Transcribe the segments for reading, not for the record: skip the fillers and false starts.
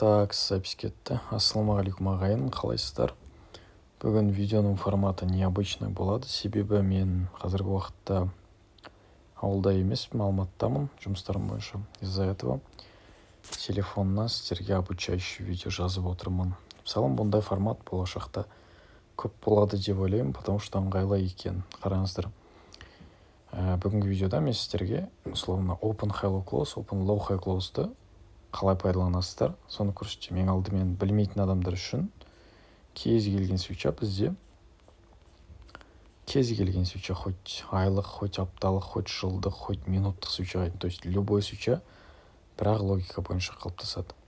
Так, запись кетті. Ассалаумағалейкум, ағайын, қалайсыздар? Бүгін видеоның форматы необычный болады, себебі мен қазіргі уақытта ауылда емеспін, Алматыдамын жұмыстарым бойынша. Из-за этого телефоннан сіздерге обучающий видео жазып отырмын. Мысалы, бұндай формат болашақта көп болады деп ойлаймын, потому что ыңғайлы екен. Қараңыздар. Бүгінгі видеода мен сіздерге условно open high low close, open low high close'ты қалай пайдаланасыздар, соны көрсетемін. Ең алдымен білмейтін адамдар үшін кез келген свеча бізде, кез келген свеча, хоть айлық, хоть апталық, хоть жылдық, хоть минуттық свеча, то есть любой свеча бірақ логика бойынша қалыптасады.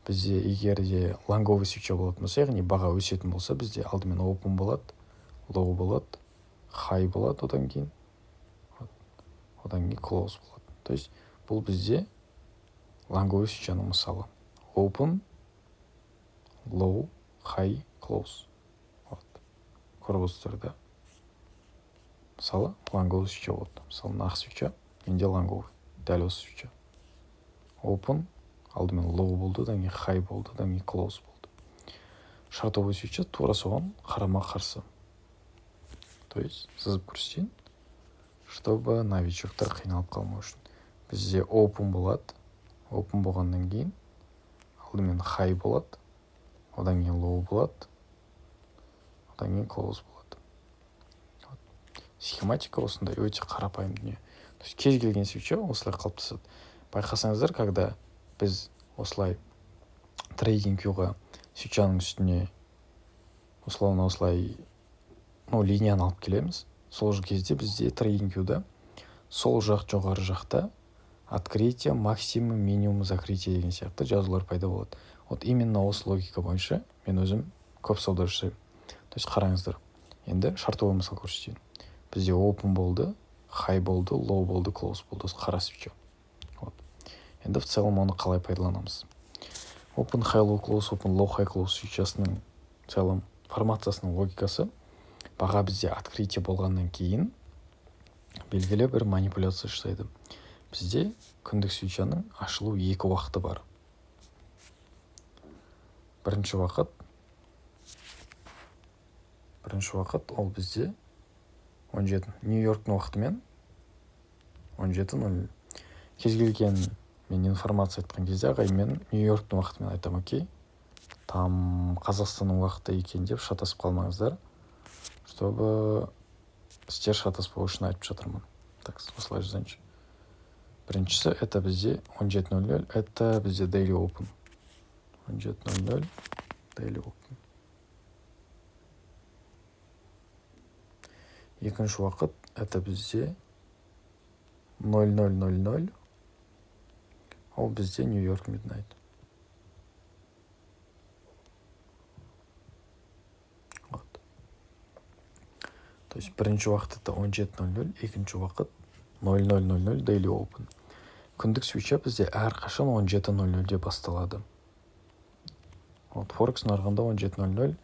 Бізде егер де лонговый свеча болатын болса, яғни баға өсетін болса, бізде алдымен open болады, low болады, high болады, одан кейін close болады. То есть бұл бізде лонговый свечаның мысалы. Open, low, high, close. Вот. Көріп отырсыздар да. Мысалы, лонговый свеча болады. Мысалы, мына ақ свеча менде лонговый. Дәл осы свеча. Open, алдымен low болды, одан кейін high болды, одан кейін close болды. Шортовый свеча тура соған қарама-қарсы. То есть сызып көрсетейін, чтобы новичоктар қиналып қалмау үшін. Бізде open болады. Open болғаннан кейін алдымен high болады, одан кейін low болады, одан кейін close болады. Вот. Схематика осындай өте қарапайым дүние. То есть кез келген свеча осылай қалыптасады. Байқасаңыздар, когда біз осылай TradingView-ға свечаның үстіне условно осылай, ну, линияны алып келеміз, сол кезде бізде TradingView-да сол жақ жоғары жақта открытие, максимум, минимум, закрытие деген сияқты жазулар пайда болады. Вот именно осы логика бойынша мен өзім көп сауда жасаймын. То есть қараңыздар, енді шортовый мысал көрсетейін. Бізде open болды, high болды, low болды, close болды, осы қара свеча. Вот. Енді в целом оны қалай пайдаланамыз? Open, high, low, close, open, low, high, close свечасының в целом формациясының логикасы: баға бізде открытие болғаннан кейін белгілі бір манипуляция жасайды. Бізде күндік свечаның ашылу екі уақыты бар. Бірінші уақыт ол бізде 17 Нью-Йорктың уақытымен 17:00. Кез келген мен информация айтқан кезде, ағай, мен Нью-Йорктың уақытымен айтамын, окей? Там Қазақстанның уақыты екен деп шатасып қалмаңыздар, чтобы сіздер шатаспау үшін айтып жатырмын. Так, осылай жазайыншы. Біріншісі это бізде 17:00, это бізде daily open. 17:00 daily open. Екінші уақыт это бізде 00:00, ол бізде Нью-Йорк midnight. Вот. То есть бірінші уақыт это 17:00, екінші уақыт 00:00 daily open. Күндік свеча бізде әрқашан 17:00-де басталады. Вот, Форекс нарығында 17:00,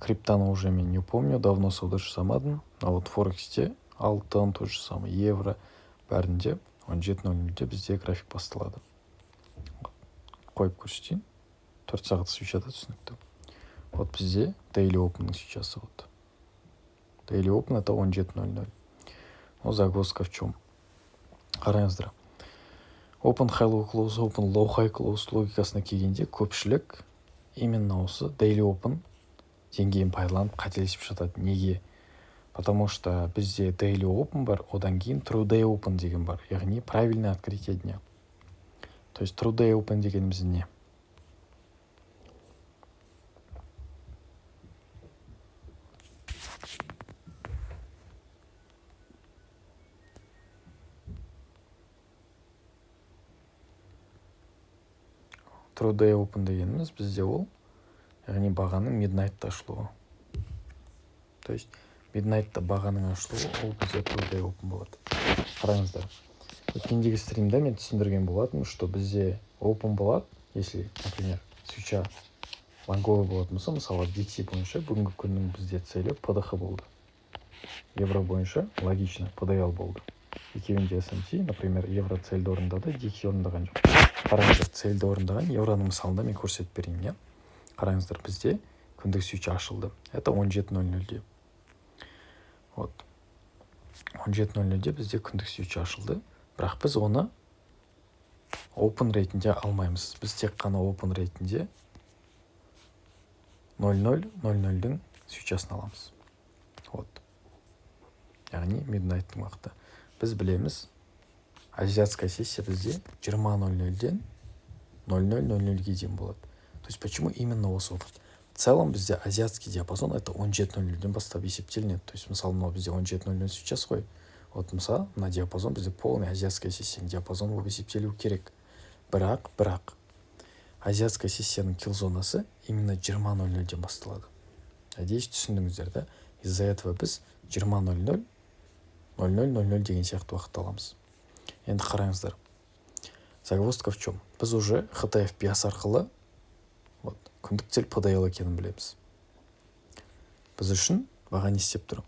криптаны уже мен не помню, давно сауда жасамадым. А вот Форексте алтын, то же самое, евро, бәрінде 17:00-де бізде график басталады. Қойып көрсетейін. 4 сағат свечада түсінікті. Вот бізде daily open'ның свечасы. Вот. Daily open это 17:00. Но загвоздка в чем? Қараңыздар. Open high low close, open low high close логикасына келгенде көпшілік именно осы daily open деңгейін пайдаланып қателесіп жатады. Неге? Потому что бізде daily open бар, одан кейін true day open деген бар, яғни правильное открытие дня. То есть true day open дегеніміз не? True day open дегеніміз бізде ол, яғни бағаның midnight'та ашылуы. То есть midnight'та бағаның ашылуы ол бізде true day open болады. Қараңыздар, өткендегі стримда мен түсіндірген болатынмын, что бізде open болады, если, например, свеча лонговый болатын болса, мысалы, DXY бойынша бүгінгі күннің бізде целі PDH болды. Евро бойынша логично PDL болды. Екеуінде SMT, например, евро цельді орындады, DXY орындаған жоқ. Қараңыздар, цельді орындаған евроның мысалында мен көрсетіп берейін, иә. Қараңыздар, бізде күндік свеча ашылды. Это 17.00-де. Вот. 17.00-де бізде күндік свеча ашылды. Бірақ біз оны open ретінде алмаймыз. Біз тек қана open ретінде 00.00-дің свечасын аламыз. Вот. Яғни midnight-тың уақыты. Біз білеміз, азиатская сессия бізде 20.00-ден 00.00-ге дейін болады. То есть почему именно осы уақыт? В целом бізде азиатский диапазон это 17.00-ден бастап есептелінеді. То есть, мысалы, мынау бізде 17.00 сейчас қой. Вот, мысалы, мына диапазон бізде полный азиатская сессияның диапазоны болып есептелу керек. Бірақ азиатская сессияның килл зонасы именно 20.00-ден басталады. Надеюсь, түсіндіңіздер, да? Из-за этого біз 20.00, 00.00 деген сияқты уақытты аламыз. Енді қараңыздар. Загвоздка в чем? Біз уже HTF bias арқылы, вот, күндік цель PDL екенін білеміз. Біз үшін баға не істеп тұр?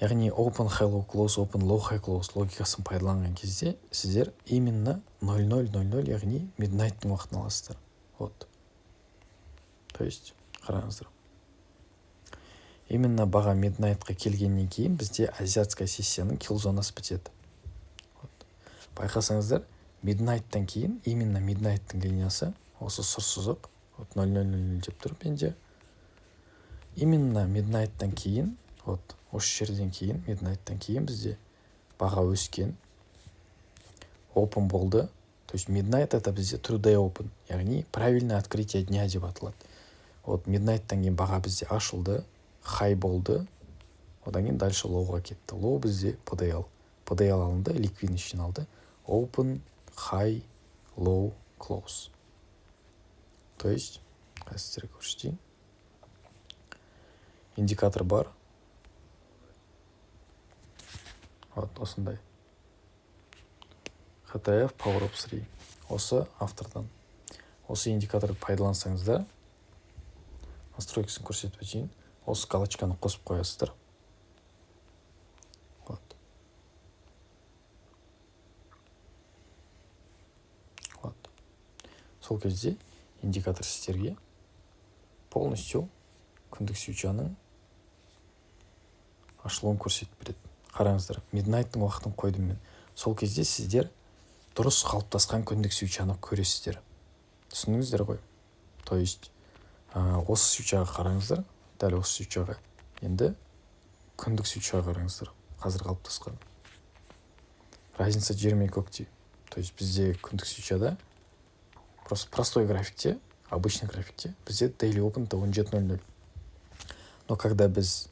Яғни open high low close, open low high close логикасын пайдаланған кезде сіздер именно 00.00, яғни midnight-тың уақытын аласыздар. Вот. То есть қараңыздар. Именно баға midnight-қа келгеннен кейін бізде азиатская сессияның килл зонасы бітеді. Вот. Байқасаңыздар, midnight-тан кейін именно midnight-тың линиясы осы сұр сызық, вот, 00.00 деп тұр менде. Именно midnight-тан кейін, вот осы жерден кейін, midnight-тан кейін бізде баға өскен, open болды. То есть midnight это бізде true day open, яғни правильное открытие дня деп аталады. Вот midnight-тан кейін баға бізде ашылды, хай болды, одан кейін дальше low-ға кетті. Low бізде PDL. PDL алынды, ликвидность жиналды. Open, high, low, close. То есть қазір сіздерге көрсетейін. Индикатор бар. Вот осындай. HTF Power of 3. Осы автордан. Осы индикаторды пайдалансаңыздар, настройкасын көрсетіп өтейін. Осы галочканы қосып қоясыздар. Вот. Вот. Сол кезде индикатор сіздерге полностью күндік свечаның ашылуын көрсетіп береді. Қараңыздар, midnight-тың уақытын қойдым мен. Сол кезде сіздер дұрыс қалыптасқан күндік свечаны көресіздер. Түсіндіңіздер ғой? То есть осы свечаға қараңыздар, дәл осы свечаға. Енді күндік свечаға қараңыздар, қазір қалыптасқан. Разница жер мен көктей. То есть бізде күндік свечада просто простой графикте, обычный графикте бізде daily open это 17.00. Но когда біз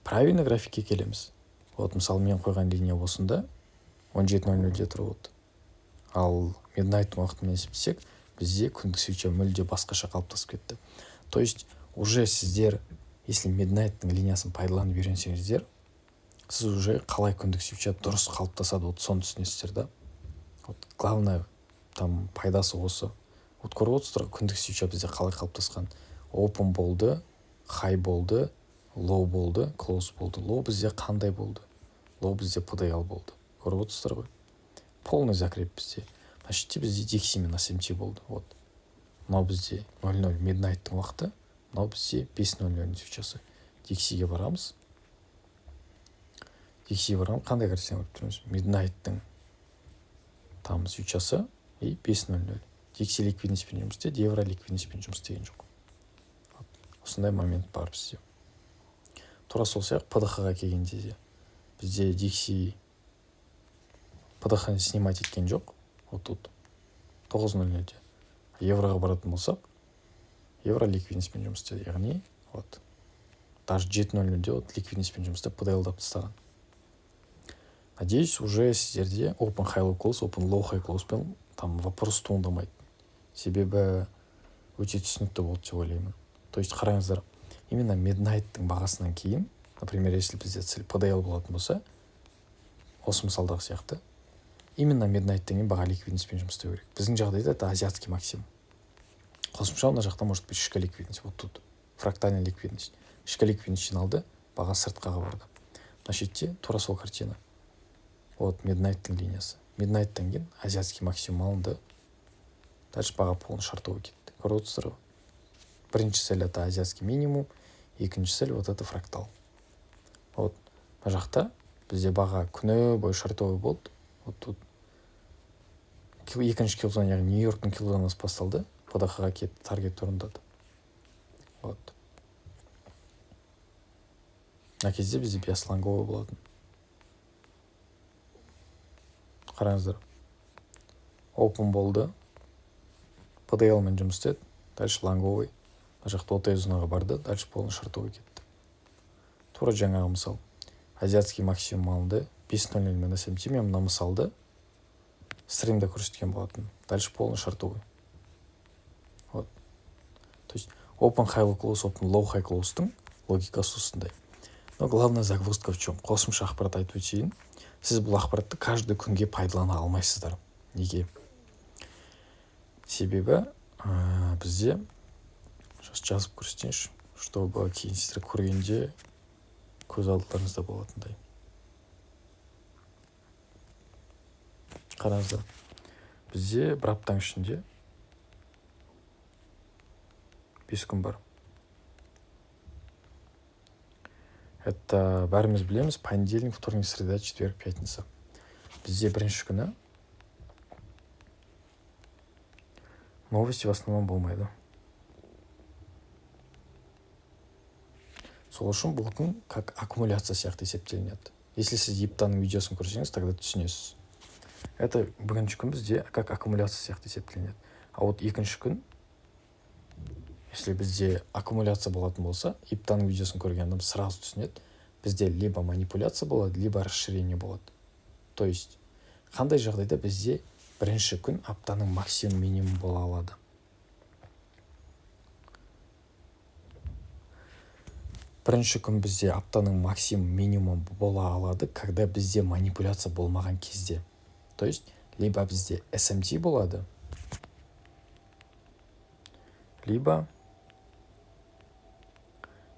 правильный графикке келеміз, вот, мысалы, мен қойған линия осында 17.00-де тұр, вот. Ал midnight уақытымен есептесек, бізде күндік свеча мүлде басқаша қалыптасып кетті. То есть уже сіздер, если midnight-тың линиясын пайдаланып үйренсеңіздер, сіз уже қалай күндік свеча дұрыс қалыптасады, вот соны түсінесіздер, да. Вот главное там пайдасы осы. Вот көріп отырсыздар, күндік свеча бізде қалай қалыптасқан. Open болды, high болды, low болды, close болды. Low бізде қандай болды? Low бізде PDL болды. Көріп отырсыздар ғой. Полный закреп бізде. Значит, бізде DXY мен SMT болды. Вот. Мынау бізде 00 midnight-тың уақыты, мынау бізде 5.00-ның свечасы. DXY-ге барамыз. DXY-ге барамыз, қандай картина көріп тұрмыз? Midnight-тың там свечасы и 5.00. DXY ликвидностьпен жұмыс істеді, евро ликвидностьпен жұмыс істеген жоқ. Вот. Осындай момент бар бізде. Тура сол сияқты PDH-ға келгенде де бізде DXY PDH-ны снимать еткен жоқ. Вот тут 9.00-де. Евроға баратын болсақ, евро ликвидностьпен жұмыс істеді. Яғни, вот, даже 7.00-де вот ликвидностьпен жұмыс істеп, PDL-дап тастаған. Надеюсь, уже сіздерде open high low close, open low high close пен там вопрос туындамайды. Себебі өте түсінікті болды деп ойлаймын. То есть қараңыздар, именно midnight-тың бағасынан кейін, например, если бізде цель PDL болатын болса, осы мысалдағы сияқты, именно midnight-тан кейін баға ликвидностьпен жұмыс істеу керек. Біздің жағдайда это азиатский максимум. Қосымша мына жақта может быть ішкі ликвидность, вот тут фрактальная ликвидность. Ішкі ликвидность жиналды, баға сыртқа барды. Мына шетте тура сол картина. Вот midnight-тың линиясы. Midnight-тан кейін азиатский максимум алынды. Дальше баға полный шортовый кетті. Көріп отырсыздар ғой. Бірінші цель — это азиатский минимум, екінші цель — вот это фрактал. Вот мына жақта бізде баға күні бойы шортовый болды. Вот тут екінші киллзона, яғни Нью Йорктың киллзонасы басталды, ПДХ-ға кетті, таргет орындады. Вот мына кезде бізде bias лонговый болатын. Қараңыздар, open болды, PDL мен жұмыс істеді, дальше лонговый, мына жақта OTE зонаға барды, дальше полный шортовый кетті. Тура жаңағы мысал, азиатский максимум алынды 5:00 мен SMT. Мен мына мысалды стримде көрсеткен болатын. Дальше полный шортовый. Вот, то есть open high low close, open low high close-тың логикасы осындай. Но главная загвоздка в чем? Қосымша ақпарат айтып өтейін: сіз бұл ақпаратты каждый күнге пайдалана алмайсыздар. Неге? Себебі бізде, сейчас жазып көрсетейінші, чтобы кейін сіздер көргенде көз алдыларыңызда болатындай. Қараңыздар, бізде бір аптаның ішінде 5 күн бар. Это бәріміз білеміз: понедельник, вторник, среда, четверг, пятница. Бізде бірінші күні новости в основном болмайды. Сол үшін бұл күн как аккумуляция сияқты есептелінеді. Если сіз Ептаның видеосын көрсеңіз, тогда түсінесіз. Это бірінші күн бізде как аккумуляция сияқты есептелінеді. А вот екінші күн, если бізде аккумуляция болатын болса, Иптаның видеосын көрген адам сразу түсінеді: бізде либо манипуляция болады, либо расширение болады. То есть қандай жағдайда бізде бірінші күн аптаның максимум, минимум бола алады? Бірінші күн бізде аптаның максимум, минимум бола алады, когда бізде манипуляция болмаған кезде. То есть либо бізде SMT болады, либо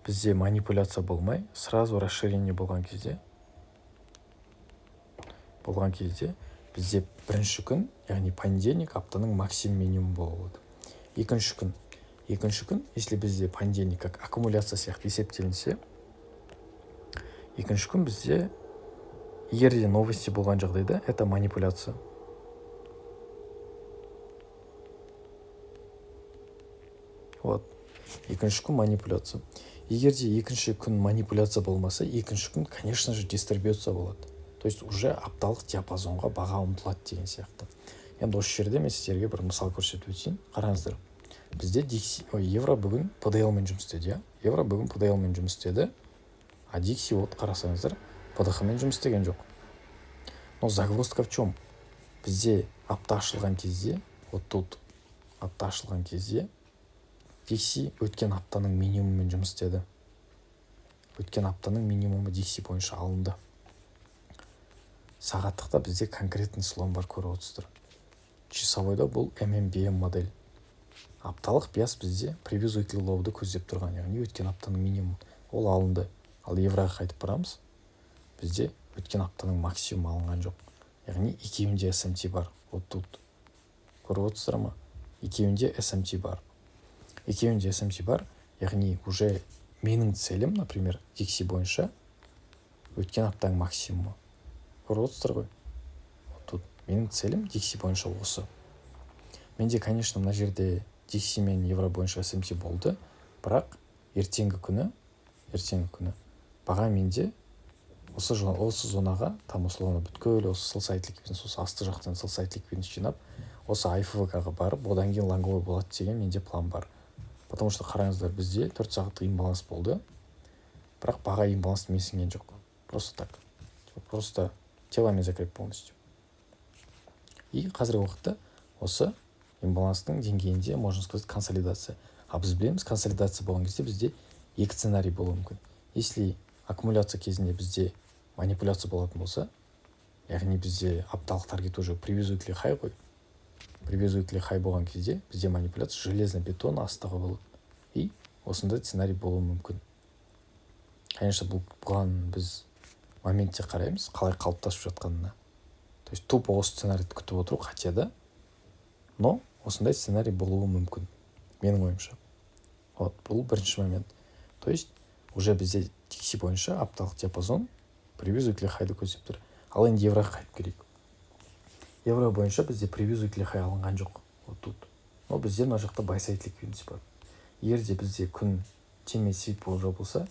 бізде манипуляция болмай, сразу расширение болған кезде бізде бірінші күн, яғни понедельник, аптаның максимум, минимум бола алады. Екінші күн, если бізде понедельник как аккумуляция сияқты есептелінсе, екінші күн бізде, егер де новости болған жағдайда, это манипуляция. Вот екінші күн манипуляция. Егер де екінші күн манипуляция болмаса, екінші күн, конечно же, дистрибьюция болады, то есть уже апталық диапазонға баға ұмтылады деген сияқты. Енді осы жерде мен сіздерге бір мысал көрсетіп өтейін. Қараңыздар, бізде DXY, ой, евро бүгін PDL мен жұмыс істеді, иә, евро бүгін PDL мен жұмыс істеді, а DXY, вот қарасаңыздар, PDH мен жұмыс істеген жоқ. Но загвоздка в чем? Бізде апта ашылған кезде, вот тут апта ашылған кезде DXY өткен аптаның минимумымен жұмыс істеді. Өткен аптаның минимумы DXY бойынша алынды. Сағаттықта бізде конкретный слом бар, көріп отырсыздар. Часовойда бұл MMBM модель. Апталық bias бізде previous weekly low-ды көздеп тұрған, яғни өткен аптаның минимум, ол алынды. Ал евроға қайтып барамыз, бізде өткен аптаның максимум алынған жоқ, яғни екеуінде SMT бар. Вот тут көріп отырсыздар ма? Екеуінде SMT бар, екеуінде SMT бар, яғни уже менің целім, например, DXY бойынша өткен аптаның максимумы. Көріп отырсыздар ғой, вот тут менің целім DXY бойынша осы. Менде, конечно, мына жерде DXY мен евро бойынша SMT болды, бірақ ертеңгі күні баға менде осы зонаға, там, условно, бүткіл осы sell side ликвидность, осы асты жақтан sell side ликвидность жинап, осы IFVG-ға барып, одан кейін лонговой болады деген менде план бар. Потому что қараңыздар, бізде 4 сағаттық имбаланс болды, бірақ баға имбалансты менсінген жоқ. Просто так, просто теломен закреп полностью. И қазіргі уақытта осы имбаланстың деңгейінде, можно сказать, консолидация. А біз білеміз, консолидация болған кезде бізде екі сценарий болуы мүмкін. Если аккумуляция кезінде бізде манипуляция болатын болса, яғни бізде апталық таргет уже previous weekly high ғой, previous weekly high болған кезде бізде манипуляция железно бетон астығы болады. И осындай сценарий болуы мүмкін. Конечно, бұл, бұған біз Моментте қараймыз, қалай қалыптасып жатқанына. То есть тупо осы сценарийді күтіп отыру қате да, но осындай сценарий болуы мүмкін, менің ойымша. Вот, бұл бірінші момент. То есть уже бізде DXY бойынша апталық диапазон previous weekly хайды көздеп тұр. Ал енді евроға қайтып келейік. Евро бойынша бізде previous weekly хай алынған жоқ. Вот тут. Но бізде мына жақта buy side ликвидность бар. Егер де бізде күн теме sweep болып жабылса,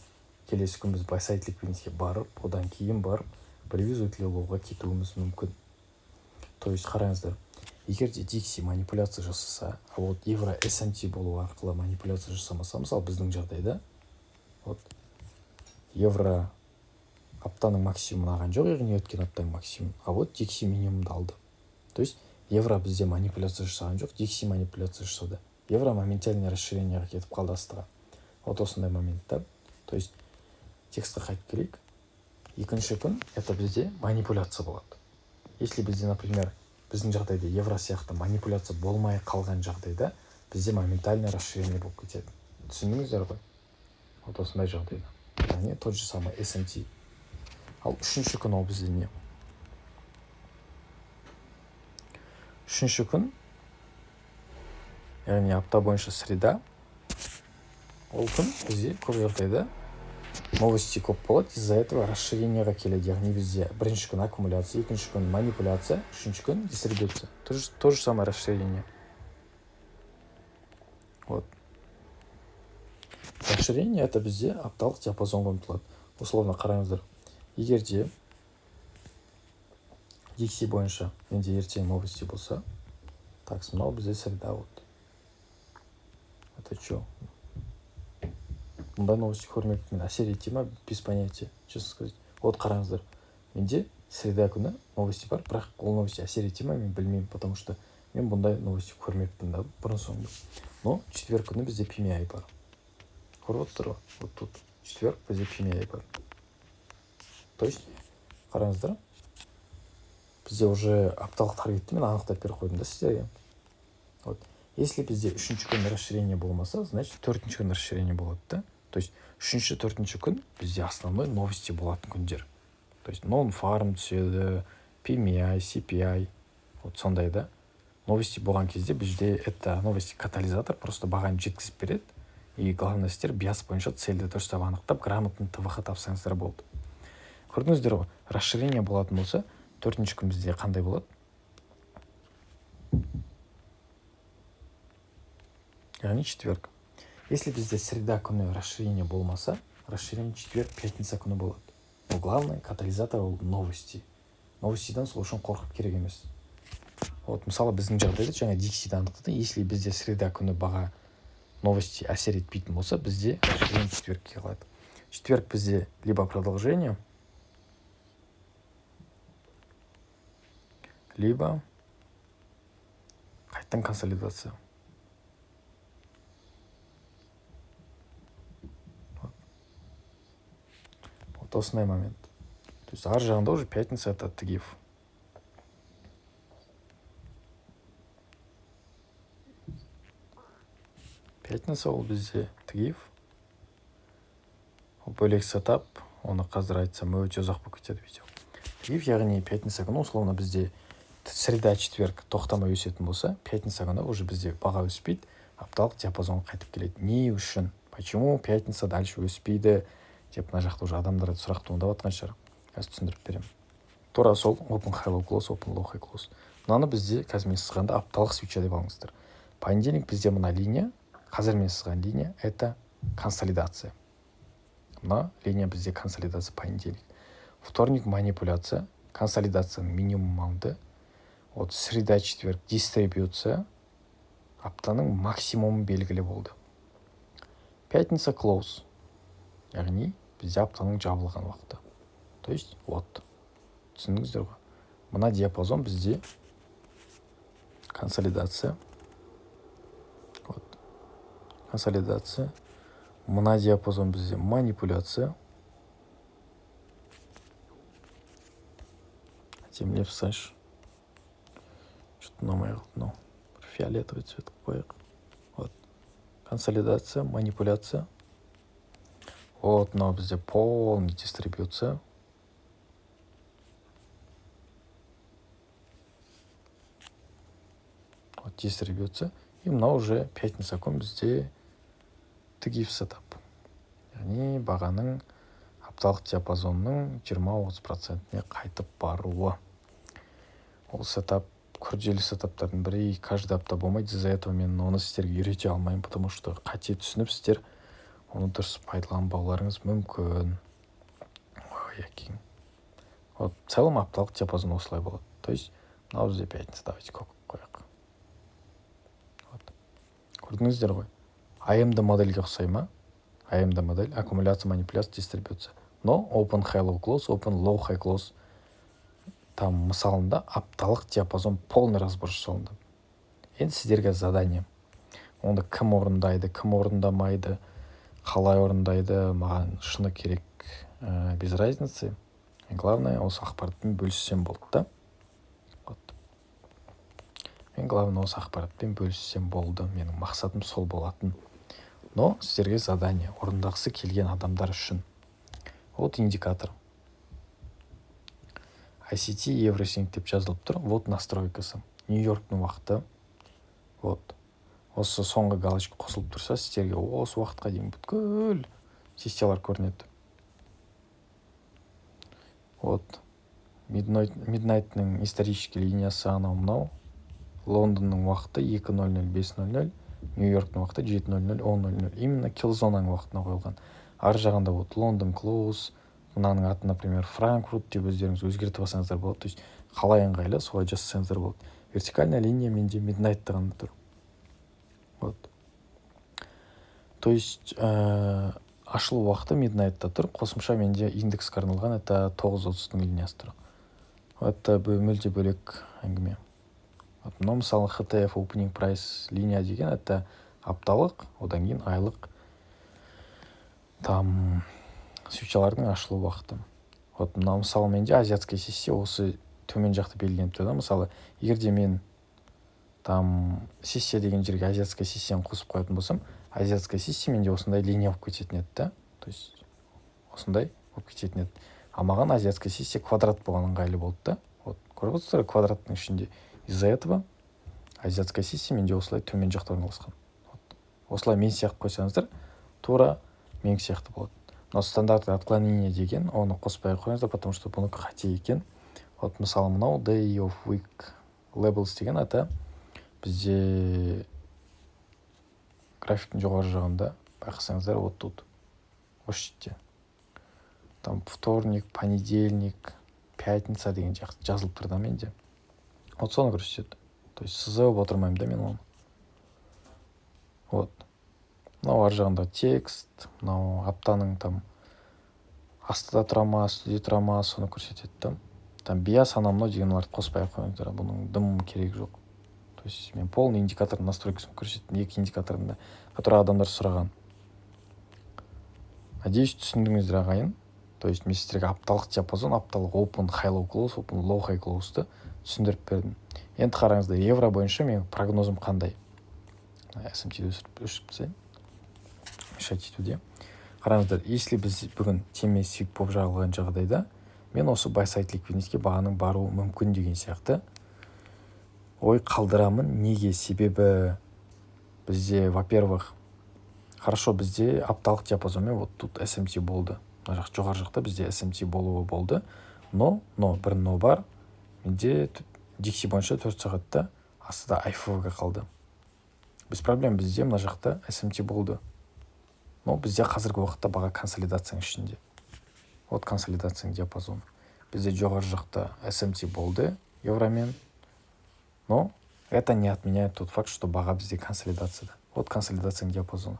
келесі күн біз buy side ликвидностьке барып, одан кейін барып previous weekly low-ға кетуіміз мүмкін. То есть қараңыздар, егер де DXY манипуляция жасаса, а вот евро SMT болу арқылы манипуляция жасамаса, мысалы, біздің жағдайда вот евро аптаның максимумын алған жоқ, яғни өткен аптаның максимумын, а вот DXY минимумды алды. То есть евро бізде манипуляция жасаған жоқ, DXY манипуляция жасады. Евро моментальный расширениеға кетіп қалды астыға. Вот осындай момент та. То есть текстке қайтып келейік. Екінші күн это бізде манипуляция болады. Если бізде, например, біздің жағдайда евро сияқты манипуляция болмай қалған жағдайда, бізде моментальный расширение болып кетеді. Түсіндіңіздер ғой? Вот осындай жағдайда, яғни тот же самый SMT. Ал үшінші күн ол бізде не? Үшінші күн, яғни апта бойынша среда, ол күн бізде көп жағдайда новости көп болады, из-за этого расширениеға келеді. Яғни бізде бірінші күн аккумуляция, екінші күн манипуляция, үшінші күн дистрибуция, то же самое расширение. Вот расширение это бізде апталық диапазонға ұмтылады. Условно қараңыздар, егер де DXY бойынша менде ертең новости болса, так, мынау бізде среда. Вот это че, мұндай новости көрмеппін. Әсер ете ма, без понятия, честно сказать. Вот қараңыздар, менде среда күні новости бар, бірақ ол новости әсер ете ма, мен білмеймін, потому что мен бұндай новости көрмеппін да бұрын соңды. Но четверг күні бізде PMI бар, көріп отырсыздар ғой? Вот тут четверг бізде PMI бар. То есть қараңыздар, бізде уже апталық таргетті мен анықтап беріп қойдым да сіздерге. Вот если бізде үшінші күн расширение болмаса, значит, төртінші күн расширение болады да. То есть үшінші, төртінші күн бізде основной новости болатын күндер. То есть non farm түседі, PMI, CPI, вот сондай да. Новости болған кезде бізде это новости катализатор, просто бағаны жеткізіп береді. И главное, сіздер биас бойынша цельді дұрыстап анықтап, грамотно ТВХ тапсаңыздар болды. Көрдіңіздер ғой, расширение болатын болса, төртінші күн бізде қандай болады? Яғни четверг. Если бізде среда күні расширение болмаса, расширение четверг, пятница күні болады. Но главное, катализатор ол новости. Новостидан сол үшін қорқып керек емес. Вот мысалы, біздің жағдайда жаңа DXY-ді анықтады. Если бізде среда күні баға новости әсер етпейтін болса, бізде расширение четвергке қалады. Четверг бізде либо продолжение, либо қайтадан консолидация. Вот осындай момент. То есть ар жағында уже пятница это TGIF. Пятница ол бізде TGIF. Ол бөлек сетап, оны қазір айтсам, өте ұзақ болып кетеді видео. TGIF, яғни пятница күні, условно, бізде среда, четверг тоқтамай өсетін болса, пятница күні уже бізде баға өспейді, апталық диапазонға қайтып келеді. Не үшін, почему пятница дальше өспейді деп мына жақта уже адамдарда сұрақ туындап жатқан шығар. Қазір түсіндіріп беремін. Тура сол open high low close, open low high close. Мынаны бізде қазір мен сызғанда апталық свеча деп алыңыздар. Понедельник бізде мына линия, қазір мен сызған линия, это консолидация. Мына линия бізде консолидация, понедельник. Вторник манипуляция, консолидацияның минимум алынды. Вот среда, четверг дистрибуция, аптаның максимумы белгілі болды. Пятница close, яғни бізде аптаның жабылған уақыты. То есть вот түсіндіңіздер ғой, мына диапазон бізде консолидация. Вот консолидация. Мына диапазон бізде манипуляция. Әдемілеп сызайыншы, что то ұнамай қалды мынау. Бір фиолетовый цвет қылып қояйық. Вот консолидация, манипуляция. Вот мынау бізде полный дистрибуция. Дистрибьюция. И мынау уже пятница күн бізде TGIF сетап, яғни бағаның апталық диапазонның 20-30%-іне қайтып баруы. Ол сетап күрделі сетаптардың бірі и каждый апта болмайды. Из-за этого мен оны сіздерге үйрете алмаймын, потому что қате түсініп, сіздер оны дұрыс пайдаланбауларыңыз мүмкін. Ой, әкең. Вот, в целом апталық диапазон осылай болады. То есть мынау бізде пятница. Давайте көк қояйық. Вот, көрдіңіздер ғой, АМД модельге ұқсай ма? АМД модель: аккумуляция, манипуляция, дистрибьюция. Но open, high, low, close, open, low, high, close там мысалында апталық диапазон полный разбор жасалынды. Енді сіздерге задание. Оны кім орындайды, кім орындамайды, қалай орындайды, маған шыны керек, без разницы. Главное, осы ақпаратпен бөліссем болды да. Вот, мен, главное, осы ақпаратпен бөліссем болды, менің мақсатым сол болатын. Но сіздерге задание, орындағысы келген адамдар үшін. Вот индикатор ICT Everything деп жазылып тұр. Вот настройкасы, Нью-Йорктың уақыты. Вот осы соңғы галочка қосылып тұрса, сіздерге осы уақытқа дейін бүткіл сессиялар көрінеді. Вот midnight'ның исторический линиясы, анау мынау Лондонның уақыты 2:00, 5:00, Нью-Йорктың уақыты 7:00, 10:00, именно киллзонаның уақытына қойылған. Ар жағында вот Лондон close, мынаның аты, например, Франкфурт деп өздеріңіз өзгертіп алсаңыздар болады. То есть қалай ыңғайлы, солай жасасаңыздар болады. Вертикальная линия менде midnight'та ғана тұр. Вот, то есть ашылу уақыты midnight'та тұр. Қосымша менде индекске арналған, это 9:30-дың линиясы тұр. Это мүлде бөлек әңгіме. Вот мынау, мысалы, HTF opening price линия деген, это апталық, одан кейін айлық там свечалардың ашылу уақыты. Вот мынау, мысалы, менде азиатская сессия осы төмен жақта белгіленіп тұр да. Мысалы, егер де мен там сессия деген жерге азиатская сессияны қосып қоятын болсам, азиатская сессия менде осындай линия болып кететін еді да, то есть осындай болып кететін еді. А маған азиатская сессия квадрат болған ыңғайлы болды да. Вот, көріп отырсыздар ғой, квадраттың ішінде. Из-за этого азиатская сессия менде осылай төмен жақта орналасқан. Вот осылай мен сияқты қойсаңыздар, тура менікі сияқты болады. Мынау стандартный отклонение деген, оны қоспай ақ қойыңыздар, потому что бұнікі қате екен. Вот, мысалы, мынау day of week labels деген, это бізде графиктің жоғары жағында байқасаңыздар, вот тут, осы жерде там вторник, понедельник, пятница деген жазылып тұр да менде. Вот соны көрсетеді. То есть сызып отырмаймын да мен оны. Вот мынау ар жағында текст, мынау аптаның там астыда тұра ма, үстіде тұра ма, соны көрсетеді да. Там биас, анау мынау деген, оларды қоспай ақ қойыңыздар, бұның дым керегі жоқ. То есть мен полный индикатордың настройкасын көрсеттім, екі индикатордың да, который адамдар сұраған. Надеюсь, түсіндіңіздер, ағайын. То есть мен сіздерге апталық диапазон, апталық open, high, low, close, open, low, high, close'ты түсіндіріп бердім. Енді қараңыздар, евро бойынша менің прогнозым қандай? SMT-ді өшіріп тастайын, мешать етуде. Қараңыздар, если біз бүгін теме sweep болып жағылған жағдайда, мен осы buy side ликвидностьке бағаның баруы мүмкін деген сияқты ой қалдырамын. Неге? Себебі бізде, во первых, хорошо, бізде апталық диапазонмен вот тут SMT болды, мына жақ, жоғары жақта бізде SMT болуы болды. Но бір но бар: менде DXY бойынша 4 сағатта астыда IFVG қалды. Без проблем, бізде мына жақта SMT болды, но бізде қазіргі уақытта баға консолидацияның ішінде. Вот консолидацияның диапазоны, бізде жоғары жақта SMT болды евромен, но это не отменяет тот факт, что баға бізде консолидацияда. Вот консолидацияның диапазоны.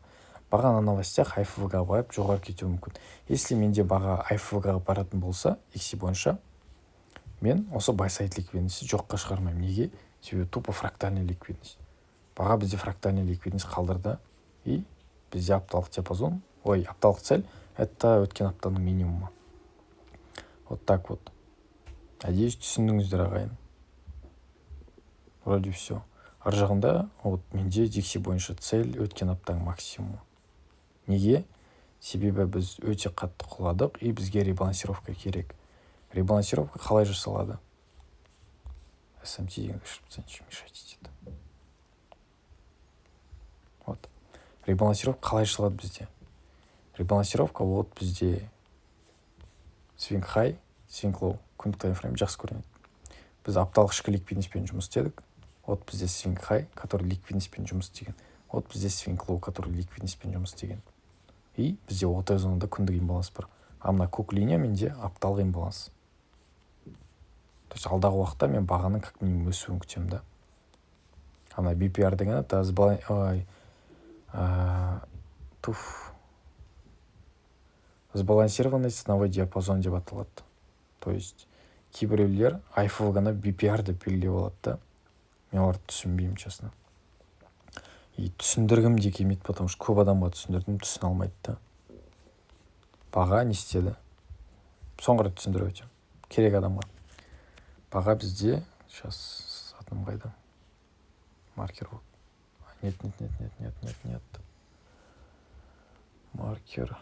Баға на новостях IFVG барып, жоғары кетуі мүмкін. Если менде баға IFVG баратын болса, DXY бойынша мен осы buy side ликвидностьті жоққа шығармаймын. Неге? Себебі тупо фрактальный ликвидность, баға бізде фрактальный ликвидность қалдырды. И бізде апталық диапазон, ой, апталық цель — это өткен аптаның минимумы. Вот так вот. Надеюсь, түсіндіңіздер, ағайын. Вроде все. Ар жағында вот менде DXY бойынша цель өткен аптаның максимумы. Неге? Себебі біз өте қатты құладық и бізге ребалансировка керек. Ребалансировка қалай жасалады? SMT дегенді өшіріп тастайыншы, мешать етеді. Ребалансировка қалай жасалады бізде? Ребалансировка, вот, бізде swing high, swing low, күндік таймфрейм жақсы көрінеді. Біз апталық ішкі ликвидностьпен жұмыс істедік. Вот бізде swing high, который ликвидностьпен жұмыс істеген, вот бізде swing low, который ликвидностьпен жұмыс істеген, и бізде OTE зонада күндік имбаланс бар. А мына көк линия менде апталық имбаланс. То есть алдағы уақытта мен бағаның как минимум өсуін күтемін да. А мына BPR деген это, ой, туф, сбалансированный ценовой диапазон деп аталады. То есть кейбіреулер IFVG-ны BPR деп белгілеп алады да. Мен оларды түсінбеймін, честно, и түсіндіргім де келмейді, потому что көп адамға түсіндірдім, түсіне алмайды да. Баға не істеді? Соңғы рет түсіндіріп өтемін керек адамға. Баға бізде, сейчас, атым қайда, маркер? Нет, нет, нет, нет, нет, нет, нет, маркер,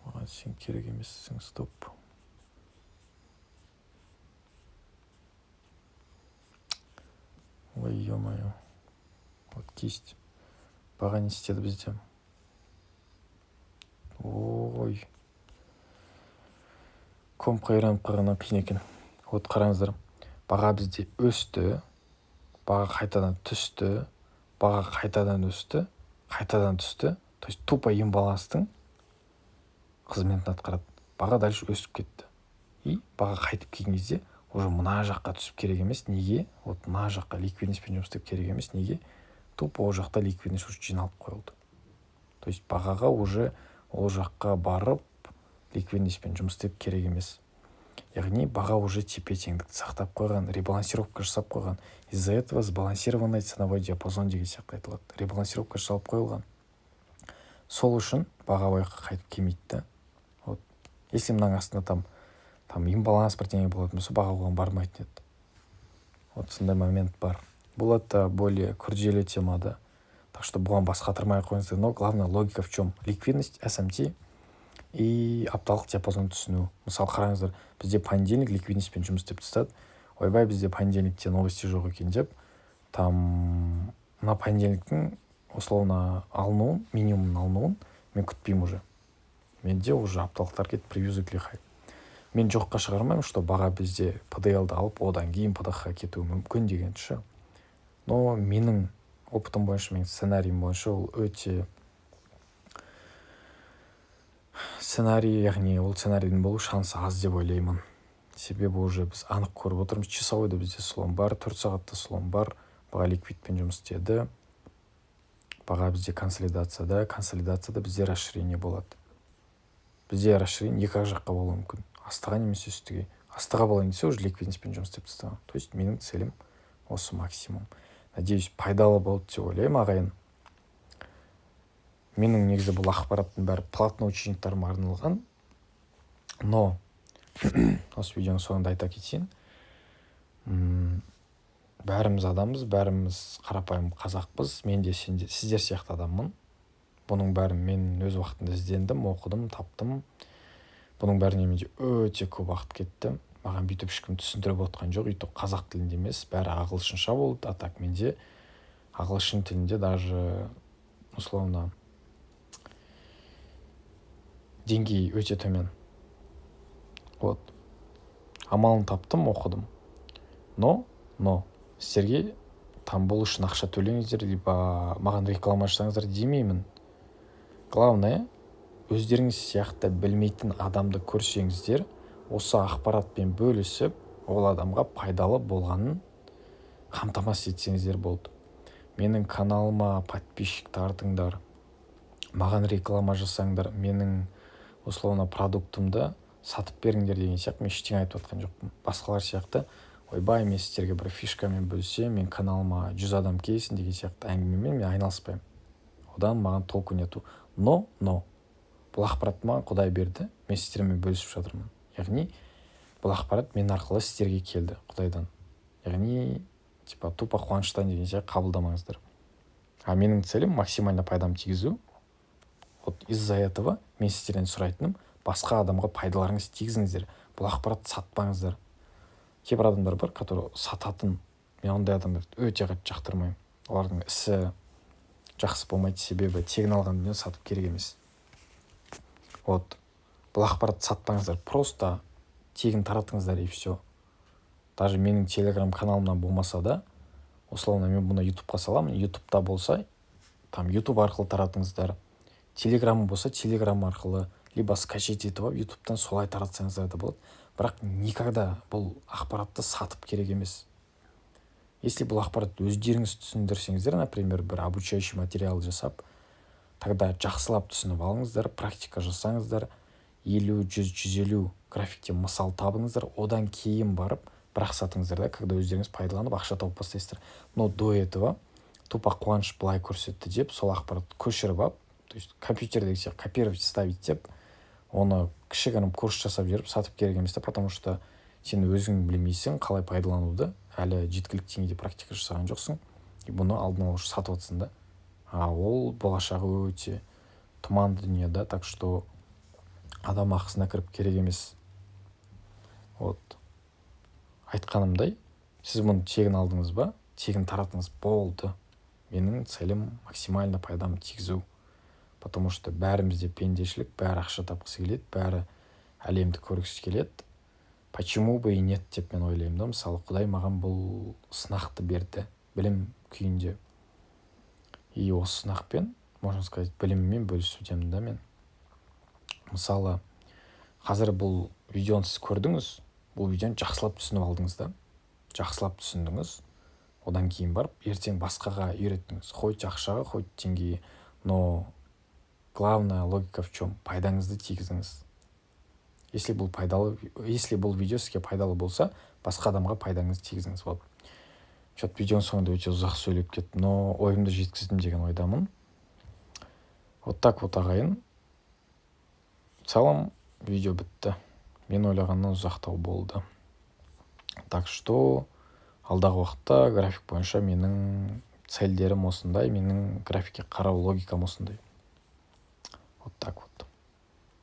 маған сен керек емессің, стоп. Ой, ё-моё. Вот кисть. Баға не істеді бізде? Ой, компқа үйреніп қалғаннан қиын екен. Вот, қараңыздар, баға бізде өсті, баға қайтадан түсті, баға қайтадан өсті, қайтадан түсті. То есть тупо имбаланстың қызметін атқарады. Баға дальше өсіп кетті, и баға қайтып келген кезде уже мына жаққа түсіп керек емес. Неге? Вот мына жаққа ликвидностьпен жұмыс істеп керек емес. Неге? Тупо ол жақта ликвидность уже жиналып қойылды. То есть бағаға уже ол жаққа барып ликвидностьпен жұмыс істеп керек емес. Яғни баға уже тепе теңдікті сақтап қойған, ребалансировка жасап қойған. Из-за этого сбалансированный ценовой диапазон деген сияқты айтылады. Ребалансировка жасалып қойылған, сол үшін баға ол жаққа қайтып келмейді да. Вот если мынаның астында там имбаланс, бірдеңе болатын болса, баға оған бармайтын еді. Вот сондай момент бар. Бұл это более күрделі тема да, так что бұған бас қатырмай ақ қойыңыздар. Но главная логика в чем? Ликвидность, SMT и апталық диапазон түсіну. Мысалы, қараңыздар, бізде понедельник ликвидностьпен жұмыс істеп тастады. Ойбай, бізде понедельникте новости жоқ екен деп, там мына понедельниктің условно алынуын, минимумның алынуын мен күтпеймін. Уже менде уже апталық таргет previous weekly high. Мен жоққа шығармаймын, что баға бізде PDL-ді алып, одан кейін PDH кетуі мүмкін деген ше. Но менің опытым бойынша, менің сценарийім бойынша ол өте сценарий, яғни ол сценарийдің болу шансы аз деп ойлаймын. Себебі уже біз анық көріп отырмыз: часовойда бізде слом бар, 4 сағатта слом бар, баға ликвидпен жұмыс істеді, баға бізде консолидацияда. Консолидацияда бізде расширение болады. Бізде расширение екі ақ жаққа болуы мүмкін: астыға немесе үстіге. Астыға болайын десе, уже ликвидностьпен жұмыс істеп тастаған. То есть менің целім осы максимум. Надеюсь, пайдалы болды деп ойлаймын, ағайын. Менің негізі бұл ақпараттың бәрі платный учениктарыма арналған. Но осы видеоның соңында айта кетейін: бәріміз адамбыз, бәріміз қарапайым қазақпыз. Мен де сенде, сіздер сияқты адаммын. Бұның бәрін мен өз уақытында іздендім, оқыдым, таптым. Бұның бәріне менде өте көп уақыт кетті. Маған бүйтіп ешкім түсіндіріп отқан жоқ, и то қазақ тілінде емес, бәрі ағылшынша болды. А так менде ағылшын тілінде даже условно деңгей өте төмен. Вот, амалын таптым, оқыдым. Но сіздерге там бұл үшін ақша төлеңіздер либо маған реклама жасаңыздар демеймін. Главное, өздеріңіз сияқты білмейтін адамды көрсеңіздер, осы ақпаратпен бөлісіп, ол адамға пайдалы болғанын қамтамасыз етсеңіздер болды. Менің каналыма подписчик тартыңдар, маған реклама жасаңдар, менің условно продуктымды сатып беріңдер деген сияқты мен ештеңе айтып жатқан жоқпын. Басқалар сияқты ойбай, мен сіздерге бір фишкамен бөліссем, мен каналыма 100 адам келсін деген сияқты әңгімемен мен айналыспаймын. Одан маған толку нету. Но бұл ақпаратты маған Құдай берді, мен сіздермен бөлісіп жатырмын. Яғни бұл ақпарат мен арқылы сіздерге келді Құдайдан. Яғни типа тупо қуаныштан деген сияқты қабылдамаңыздар. А менің целім максимально пайдам тигізу. Вот из-за этого мен сіздерден сұрайтыным: басқа адамға пайдаларыңыз тигізіңіздер, бұл ақпаратты сатпаңыздар. Кейбір адамдар бар, который сататын. Мен ондай адамдарды өте қатты жақтырмаймын. Олардың ісі Жақсы болмайды, себебі тегін алған дүние сатып керек емес. Вот бұл ақпаратты сатпаңыздар, просто тегін таратыңыздар, и все. Даже менің Телеграм каналымнан болмаса да, условно, мен бұны Ютубқа саламын. Ютубта болса, там Ютуб арқылы таратыңыздар, Телеграм болса, Телеграм арқылы, либо скачать етіп алып, Ютубтан солай таратсаңыздар да болады. Бірақ никогда бұл ақпаратты сатып керек емес. Если бұл ақпаратты өздеріңіз түсіндірсеңіздер, например, бір обучающий материал жасап, тогда жақсылап түсініп алыңыздар, практика жасаңыздар, 50, 100, 150 графикте мысал табыңыздар, одан кейін барып бірақ сатыңыздар да, когда өздеріңіз пайдаланып, ақша тауып бастайсыздар. Но до этого тупо «Қуаныш былай көрсетті» деп, сол ақпаратты көшіріп алып, то есть компьютердегі сияқты «копировать, вставить» деп, оны кішігірім курс жасап жіберіп, сатып керек емес та, потому что сен өзің білмейсің қалай пайдалануды, әлі жеткілікті деңгейде практика жасаған жоқсың, и бұны алдын ала уже сатып жатырсың да. А ол болашағы өте тұманды дүние да. Так что адам ақысына кіріп керек емес. Вот айтқанымдай, сіз бұны тегін алдыңыз ба, тегін таратыңыз, болды. Менің целім — максимально пайдам тигізу, потому что бәрімізде пендешілік, бәрі ақша тапқысы келеді, бәрі әлемді көргісі келеді. Почему бы и нет деп мен ойлаймын да. Мысалы, Құдай маған бұл сынақты берді білім күйінде, и осы сынақпен, можно сказать, біліміммен бөлісудемін да мен. Мысалы, қазір бұл видеоны сіз көрдіңіз, бұл видеоны жақсылап түсініп алдыңыз да, жақсылап түсіндіңіз, одан кейін барып ертең басқаға үйреттіңіз, хоть ақшаға, хоть теңгеге, но главная логика в чем? Пайдаңызды тигізіңіз. Если бұл пайдалы, если бұл видео сізге пайдалы болса, басқа адамға пайдаңызды тигізіңіз. Вот че то видеоның соңында өте ұзақ сөйлеп кеттім, но ойымды жеткіздім деген ойдамын. Вот так вот, ағайын. В целом видео бітті, мен ойлағаннан ұзақтау болды. Так что алдағы уақытта график бойынша менің цельдерім осындай, менің графикке қарау логикам осындай. Вот так вот.